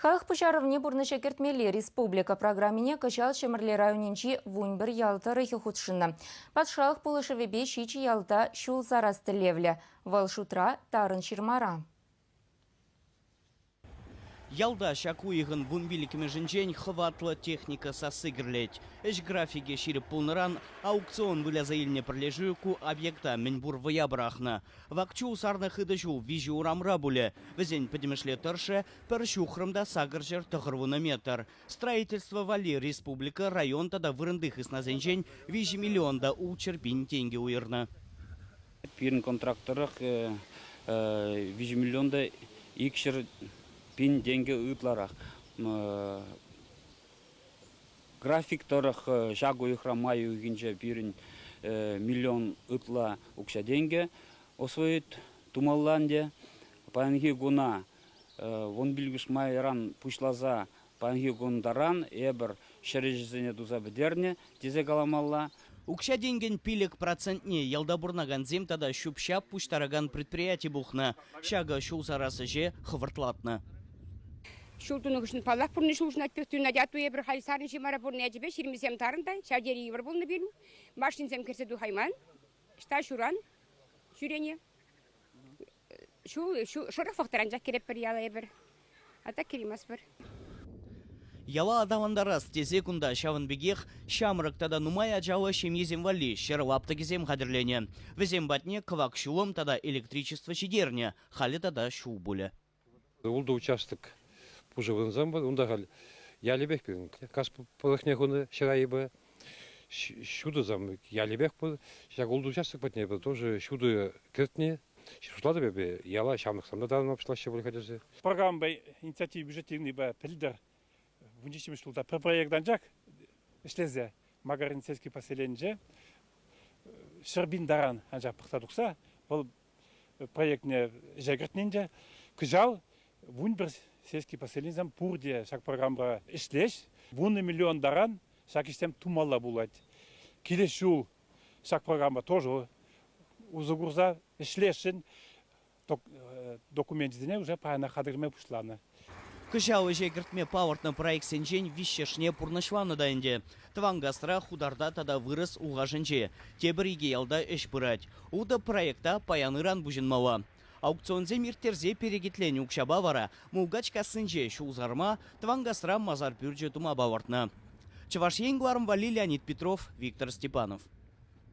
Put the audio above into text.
Халӑх пуҫарӑвне пурнӑҫа кӗртмелли республика программине кӑҫал Ҫӗмӗрле районӗнчи 11 ял тӑрӑхӗ хутшӑннӑ. Патшалӑх пулӑшӑвӗпе ҫичӗ ялта ҫул сарас тӗллевлӗ. Вӑл шутра тарӑн ҫырмара. Ялта ҫак уйӑхӑн вунпиллӗкмӗшӗнчен хӑватлӑ техника сасси кӗрлет. Ӗҫ графикӗ ҫирӗп пулнӑран аукцион выляса илнӗ пӗрлешӳ ку объекта мӗнпур вӑя пӑрахнӑ. Вак чул сарнӑ хытӑ ҫул виҫӗ урамра пулӗ. Вӗсен пӗтӗмӗшле тӑршшӗ пӗр ҫухрӑм та 890 метр. Строительство валли республика, район тата вырӑнти хыснасенчен 3 миллион та ултҫӗр пин тенкӗ уйӑрнӑ. Пирӗн контракт тӑрӑх 3 миллион та 200 пин тенкӗ ытларах. График тӑрӑх ҫак уйӑхра май уйӑхӗнче пирӗн миллион ытла укҫа-тенкӗ освоить тумалла ӗнтӗ. Паянхи куна вунпиллӗкмӗш майран пуҫласа Паянхи кун таран эпӗр ҫӗр ӗҫӗсене туса пӗтернӗ тесе каламалла. Укҫа-тенкӗн 5 процентне ялта пурӑнакансем тата ҫӳп-ҫап пуҫтаракан предприяти пухнӑ. Ҫакӑ ҫул сарас ӗҫе хӑвӑртлатнӑ. Ҫул тунӑ хыҫҫӑн, паллах, пурнӑҫ улшӑнать пек туйӑнать. Атту эпир халь сарӑн ҫырмара пурӑннӑ ячӗпе ҫырмисем тарӑн та ҫав тери йывӑр пулнӑ пирӗн. Машинсем кӗрсе тухайман. Ӑҫта ҫуран ҫӳрени. Ҫул, шӑрӑх вӑхӑтра анчах кӗретпӗр яла эпир. А так кӗрейместпӗр. Яла аталантарас тесе кунта ҫавӑн пекех ҫамрӑк тата нумай ачаллӑ ҫемьесем валли ҫӗр лаптӑкӗсем хатӗрленӗ. Вӗсем патне кӑвак ҫулӑм тата электричество ҫитернӗ, халӗ тата ҫул пулӗ. Ултӑ участок пушӑ вырӑнсем пур. Унта халь ялӗпех пирӗн кас пӑрӑхне хунӑ ҫӗр айӗпе. Ҫутӑсем ялӗпех пур. Ҫак ултӑ участок патне эпир тоже ҫутӑ кӗртнӗ. Шутлатӑп эпӗ, яла ҫамрӑксем та тарӑн пуҫлаҫҫӗ пуль-ха тесе. Программӑпа инициатива бюджетированийӗпе пӗлтӗр 17-мӗш ҫулта пӗр проект анчах ӗҫлесе Магарин сельский поселенинче 100 000 таран анчах пӑхса тухса вӑл проектне ӗҫе кӗртнӗ ӗнтӗ. Кӑҫал 11 сельский поселенисем пурте ҫак программӑпа ӗҫлеҫ. 10 миллион таран ҫак ӗҫсем тумалла пулать. Килес ҫул ҫак программа тоже усӑ курса ӗҫлесшӗн докуменчӗсене уже паянах хатӗрлеме пуҫланӑ. Кӑҫал ӗҫе кӗртме палӑртнӑ проектсенчен виҫҫӗшне пурнӑҫланӑ та ӗнтӗ. Тӑванкасра, Хутарта тата Вырӑс Улхашӗнче тепӗр икӗ ялта ӗҫ пырать. Ултӑ проекта паян-ыран пуҫӑнмалла. Аукционсем ирттерсе перекетленӗ укҫапа вара Мулкачкассинче ҫул сарма, Тӑванкасра масар пӳрчӗ тума палӑртнӑ. Чӑваш Ен кӑларӑм валли Леонид Петров, Виктор Степанов.